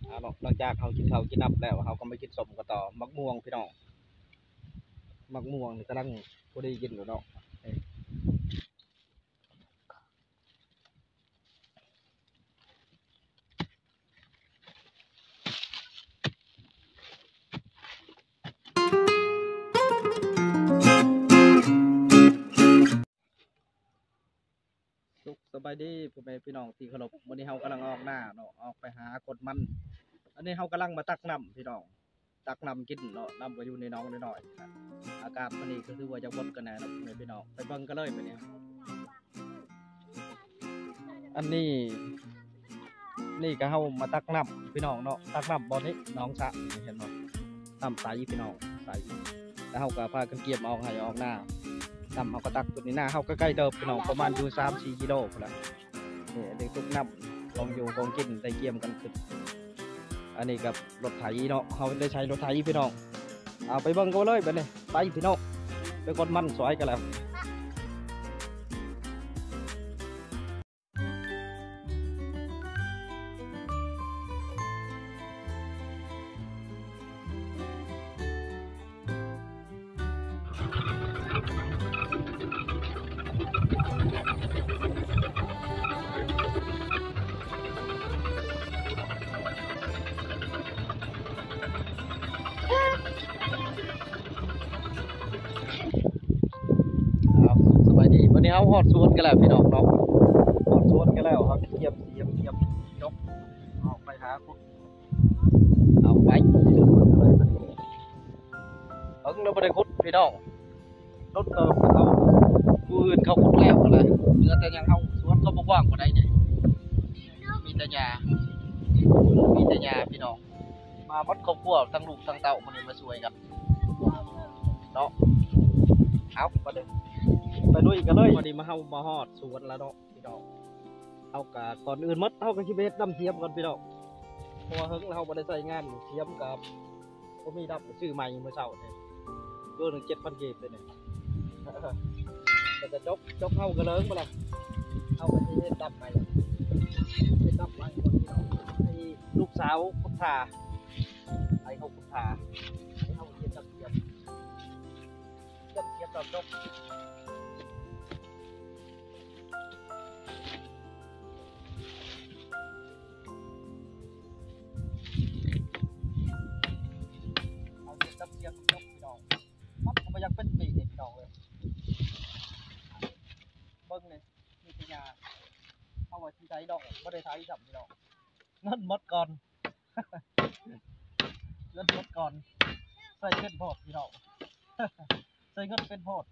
ເອົາເນາະ ຫຼັງຈາກເຮົາກິນເຂົ້າກິນນ້ຳແລ້ວ ເຮົາກໍມາກິນສົ້ມກັນຕໍ່. ໝາກມ່ວງພີ່ນ້ອງ ໝາກມ່ວງນີ້ກຳລັງພໍດີກິນຢູ່ເນາະ. ສຸກສະບາຍດີພໍ່ແມ່ພີ່ນ້ອງທີ່ເຄົາລົບ. ມື້ນີ້ເຮົາກຳລັງອອກນາເນາະ ອອກໄປຫາກົດມັນ. ອັນນີ້ເຮົາກຳລັງມາຕັກນ້ຳພີ່ນ້ອງ ຕັກນ້ຳກິນເນາະ ນ້ຳກໍຢູ່ໃນໜອງນ້ອຍໆ. ອາກາດມື້ນີ້ກໍຄືວ່າຈະບົດກັນແດ່ເນາະ ພໍ່ແມ່ພີ່ນ້ອງ ໄປເບິ່ງກັນເລີຍບາດນີ້. ອັນນີ້ ນີ້ກໍເຮົາມາຕັກນ້ຳພີ່ນ້ອງເນາະ ຕັກນ້ຳບ່ອນນີ້ ໜອງສະ ເຫັນບໍ່ ນ້ຳໃສພີ່ນ້ອງ ໃສ. ແລ້ວເຮົາກໍພາກັນກຽມອອກໄຮ່ອອກນາ ນ້ຳເຮົາກໍຕັກຈຸດນີ້. ນາເຮົາກໍໃກ້ເຕີບພີ່ນ້ອງ ປະມານຢູ່ສາມສີ່ກິໂລພຸ້ນລະ. ນີ້ ອັນນີ້ຕຸກນ້ຳ ຂອງຢູ່ຂອງກິນ ໄດ້ກຽມກັນຂຶ້ນ. ອັນນີ້ກໍລົດໄຖເນາະ ເຮົາໄດ້ໃຊ້ລົດໄຖພີ່ນ້ອງ. ເອົາ ໄປເບິ່ງກັນເລີຍບາດນີ້ ໄປພີ່ນ້ອງ ໄປກົດມັນຊ່ອຍກັນແລ້ວ. ເອົາ ສະບາຍດີ ວັນນີ້ເຮົາຮອດສວນກັນແລ້ວພີ່ນ້ອງເນາະ ຮອດສວນກັນແລ້ວ ເຮົາກະກຽມສຽມ ກຽມຍົກອອກໄປຫາ ເອົາໄປ ເບິ່ງແລ້ວບໍ່ໄດ້ຂຸດພີ່ນ້ອງ ດົນເຕີບ. ເຂົາ ຜູ້ອື່ນເຂົາຂຸດແລ້ວຫັ້ນແຫຼະ ເຫຼືອແຕ່ຫຍັງເຮົາ ສວນກໍບໍ່ກວ້າງປານໃດນີ້ ມີແຕ່ຫຍ້າ ມີແຕ່ຫຍ້າພີ່ນ້ອງ. ມາໝົດຄອບຄົວ ທັງລູກທັງເຕົ້າ ມື້ນີ້ມາຊ່ວຍກັນເນາະ. ເອົາ ໄປເດີ ໄປລຸຍກັນເລີຍ. ວັນນີ້ມາ ເຮົາມາຮອດສວນແລ້ວເນາະ ພີ່ນ້ອງ. ເຮົາກະ ກ່ອນອື່ນໝົດ ເຮົາກະຊິໄປເຮັດດຳສຽມກ່ອນພີ່ນ້ອງ ເພາະວ່າເຫິງແລ້ວເຮົາບໍ່ໄດ້ໃຊ້ງານ ສຽມກະບໍ່ມີດຳ ຊື້ໃໝ່ມື້ເຊົ້ານີ້ ໂລໜຶ່ງເຈັດພັນກີບເດ້ນີ້. ແລ້ວກະຈົກ ຈົກເຮົາກະເລີງບໍ່ລະ ເຮົາກະຊິເຮັດດຳໃໝ່ ເຮັດດຳໃໝ່ກ່ອນພີ່ນ້ອງ ໃຫ້ລູກສາວຄຸດທ່າ ໃຫ້ເຂົາຄຸດທ່າ ໃຫ້ເຮົາເຮັດດຳສຽມ ສຽມດຳຈົກ. ເຮົາເຮັດດຳສຽມດຳຈົກພີ່ນ້ອງ ມັນກໍບໍ່ຢາກເປັນປີນີ້ພີ່ນ້ອງເອີຍ. ເບິ່ງນີ້ ມີແຕ່ຫຍ້າ ເຮົາວ່າຊິໄຖດອກ ບໍ່ໄດ້ໄຖຊ້ຳພີ່ນ້ອງ ເງິນໝົດກ່ອນ. ເງິນໝົດກ່ອນ ໃຊ້ເງິນໂພດພີ່ນ້ອງ ໃຊ້ເງິນເປັນໂພດ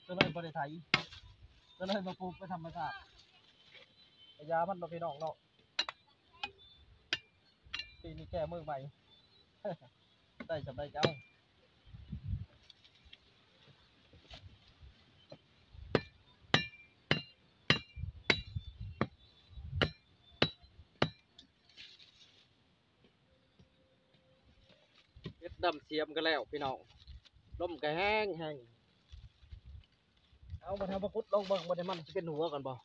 ກໍເລີຍບໍ່ໄດ້ໄຖ ກໍເລີຍມາປູກເປັນທຳມະຊາດ ກະຢ່າມັນເນາະພີ່ນ້ອງເນາະ. ປີນີ້ແກ້ມືໃໝ່ ໄດ້ສ່ຳໃດກະເອົາ. ເຮັດດຳສຽມກະແລ້ວພີ່ນ້ອງ ລົມກະແຮງໆ. ເອົາ ບັດເຮົາມາຂຸດລອງເບິ່ງ ບັດນີ້ມັນຊິເປັນຫົວກັນບໍ່?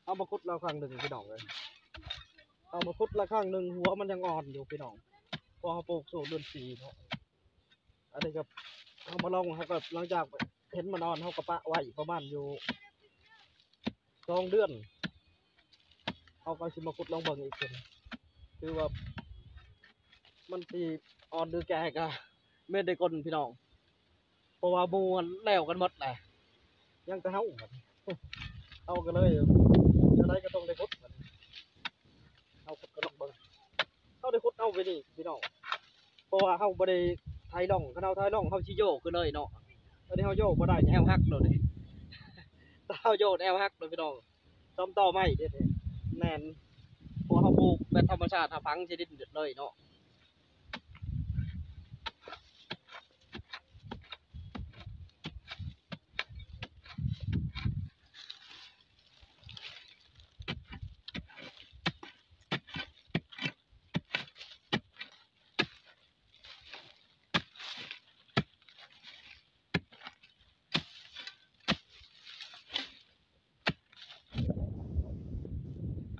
ເຮົາມາຂຸດລະຄັ້ງໜຶ່ງພີ່ນ້ອງເອີຍ ເຮົາມາຂຸດລະຄັ້ງໜຶ່ງ ຫົວມັນຍັງອ່ອນຢູ່ພີ່ນ້ອງ ເພາະເຮົາປູກຊ່ວງເດືອນສີ່ເນາະ. ອັນນີ້ກໍເຮົາມາລອງ ເຮົາກໍຫຼັງຈາກເຫັນມັນອ່ອນ ເຮົາກໍປະໄວ້ປະມານຢູ່ສອງເດືອນ ເຮົາກໍຊິມາຂຸດລອງເບິ່ງອີກເທື່ອ ຄືວ່າມັນຊິອ່ອນຫຼືແກ່ກະແມ່ນໄດ້ກ່ອນພີ່ນ້ອງ ເພາະວ່າໝູ່ຫັ້ນແລ້ວກັນໝົດແຫຼະ ຍັງແຕ່ເຮົາ ເຮົາກໍເລີຍ ແນວໃດກໍຕ້ອງໄດ້ຂຸດ ເຮົາຂຸດກໍລອງເບິ່ງ ເຮົາໄດ້ຂຸດເອົາໄວ້ນີ້ພີ່ນ້ອງ ເພາະວ່າເຮົາບໍ່ໄດ້ໄຖລ່ອງ ຄັນເຮົາໄຖລ່ອງເຮົາຊິໂຍກຂຶ້ນເລີຍເນາະ. ອັນນີ້ເຮົາໂຍກບໍ່ໄດ້ ແອວຫັກໂລດນີ້ ຖ້າເຮົາໂຍກແອວຫັກໂລດພີ່ນ້ອງ ຊ່ຳຕໍໄມ້ເດ້ ແໜ້ນ ເພາະເຮົາປູກແບບທຳມະຊາດ ເຮົາຝັງໃສ່ດິນເລີຍເນາະ.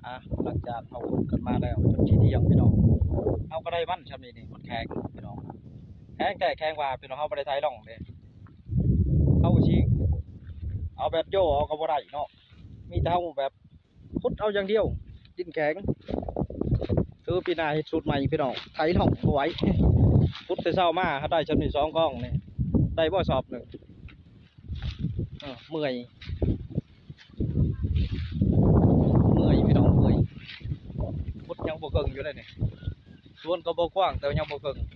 ອ່າ ຫຼັງຈາກເຮົາຂຸດກັນມາແລ້ວຈົນຊິທ່ຽງພີ່ນ້ອງ ເຮົາກໍໄດ້ມັນຊ່ຳນີ້ນີ້ ມັນແຂງພີ່ນ້ອງ ແຂງແທ້ແຂງວ່າພີ່ນ້ອງ ເຮົາບໍ່ໄດ້ໄຖລ່ອງເດ້ ເຮົາຊິເອົາແບບໂຢເອົາກໍບໍ່ໄດ້ເນາະ ມີແຕ່ເຮົາແບບ ຂຸດເອົາຢ່າງດຽວ ດິນແຂງ ຄືປີໜ້າເຮັດສູດໃໝ່ພີ່ນ້ອງ ໄຖລ່ອງບໍ່ໄຫວ ຂຸດແຕ່ເຊົ້າມາຫາໄດ້ຊ່ຳນີ້ສອງກອງນີ້ ໄດ້ບໍ່ສອບໜຶ່ງ ເອີ ເມື່ອຍ ເມື່ອຍພີ່ນ້ອງ ເມື່ອຍ ຂຸດຍັງບໍ່ເຄິ່ງຢູ່ເດ້ນີ້ ສວນກໍບໍ່ກວ້າງ ແຕ່ວ່າຍັງບໍ່ເຄິ່ງ. ອືມ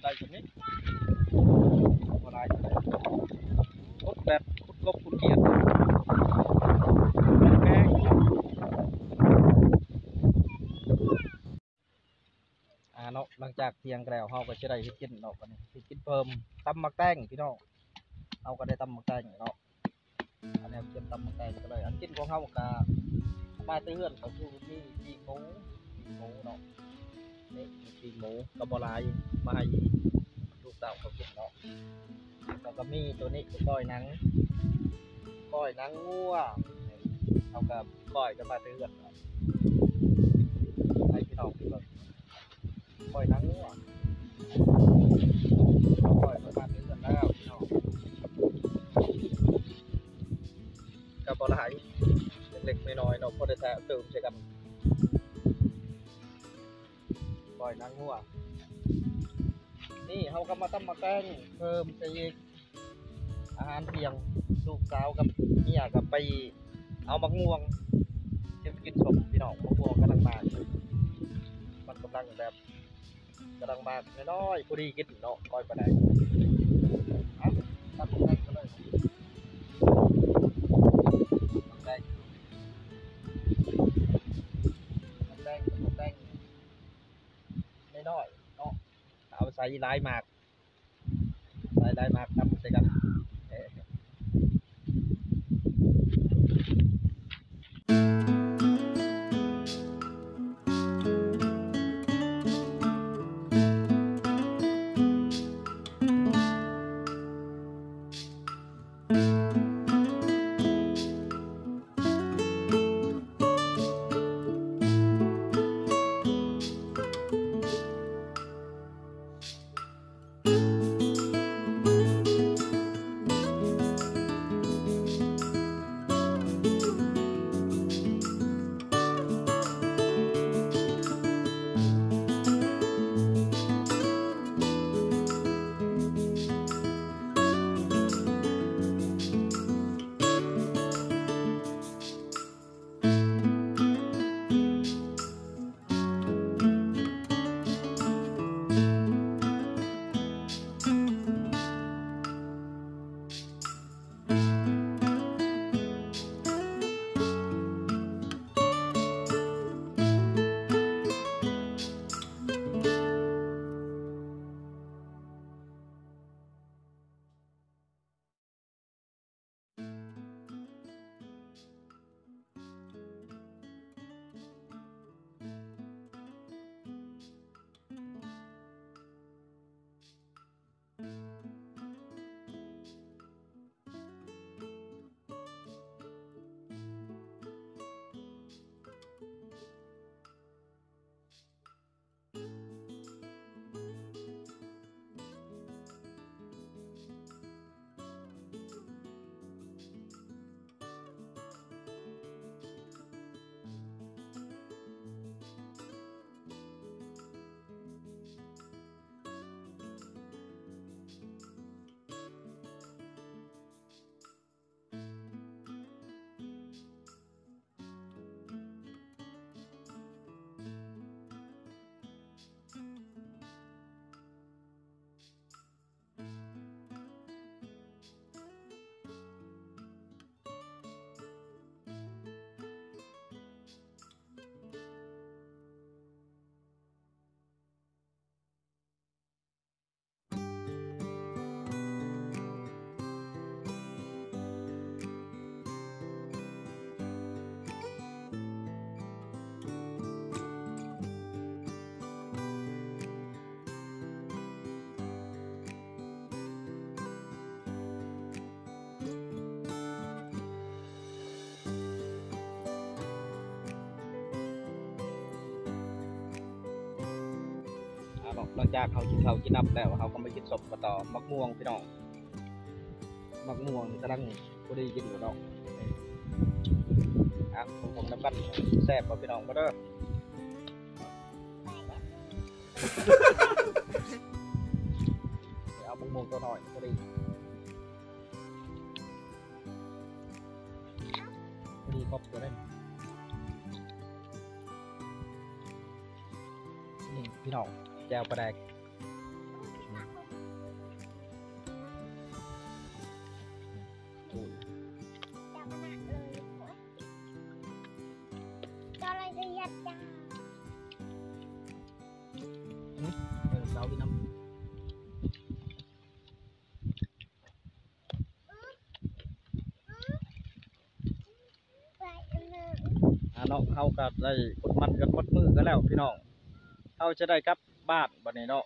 ໄດ້ສ່ຳນີ້ ບໍ່ຫຼາຍ ຂຸດແບບຂຸດກົບຂຸດກຽນ ແກງ ອ່າ ເນາະ ຫຼັງຈາກທ່ຽງແລ້ວ ເຮົາກໍຊິໄດ້ເຮັດກິນເນາະ ບັດນີ້ເຮັດກິນເພີ່ມ ຕຳໝາກແຕງພີ່ນ້ອງ ເຮົາກໍໄດ້ຕຳໝາກແຕງເນາະ. ອັນນີ້ກຽມຕຳໝາກແຕງກໍເລີຍ ອັນກິນຂອງເຮົາກໍມາແຕ່ເຮືອນ ກໍຄືມີປີ້ງໝູ ປີ້ງໝູເນາະ ນີ້ປີ້ງໝູກໍບໍ່ຫຼາຍ ມາໃຫ້ລູກເຕົ້າເຂົາກິນເນາະ ແລ້ວກໍມີໂຕນີ້ກໍກ້ອຍໜັງ ກ້ອຍໜັງງົວ ເຮົາກໍກ້ອຍກັນມາແຕ່ເຮືອນເນາະ ໃຫ້ພີ່ນ້ອງເບິ່ງ. ກ້ອຍໜັງງົວ ກ້ອຍປະມານນີ້ແລ້ວພີ່ນ້ອງ ກໍບໍ່ຫຼາຍ ເລັກໆນ້ອຍໆເນາະ ພໍໄດ້ແທະຕື່ມໃສ່ກັນ ກ້ອຍໜັງງົວ ນີ້ເຮົາກໍມາຕຳໝາກແຕງເພີ່ມໃສ່ອີກ. ອາຫານທ່ຽງ ລູກສາວກັບເມຍກໍໄປເອົາໝາກມ່ວງ ຊິມາກິນສົ້ມພີ່ນ້ອງ ໝາກມ່ວງກຳລັງມາ ມັນກຳລັງແບບ ກຳລັງມານ້ອຍໆ ພໍດີກິນເນາະ ກ້ອຍປາແດກ ເອົາ ຕັດແຕງກັນເລີຍ ແຕງ ແຕງ ແຕງນ້ອຍໆເນາະ ເອົາໃສ່ຫຼາຍໝາກ ຫຼາຍໆໝາກ ຕຳໃສ່ກັນ. ຫຼັງຈາກເຮົາກິນເຂົ້າກິນນ້ຳແລ້ວ ເຮົາກໍມາກິນສົ້ມກັນຕໍ່. ໝາກມ່ວງພີ່ນ້ອງ ໝາກມ່ວງກຳລັງພໍດີກິນຢູ່ເນາະ. ອ່ະ ເບິ່ງນຳກັນ ແຊບບໍ່ພີ່ນ້ອງ ມາເດີ. ເອົາໝາກມ່ວງຕົວນ້ອຍພໍດີ ພໍດີຄົບຕົວເດ້. ນີ້ພີ່ນ້ອງ ແຈ່ວປາແດກ. ອ່າເນາະ ເຮົາກໍໄດ້ຂົນມັນກັນໝົດມື້ກັນແລ້ວພີ່ນ້ອງ. ເຮົາຈະໄດ້ກັບບ້ານບັດນີ້ເນາະ.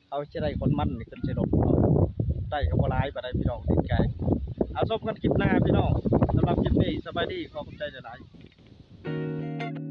ເຮົາຈະໄດ້ຂົນມັນນີ້ຂຶ້ນໃສ່ລົດເນາະ. ໄດ້ກໍບໍ່ຫຼາຍປານໃດພີ່ນ້ອງ ຕິດໃຈ. ເອົາ ຊົມກັນຄລິບໜ້າພີ່ນ້ອງ. ສຳລັບຄລິບນີ້ ສະບາຍດີ ຂໍຂອບໃຈຫຼາຍໆ.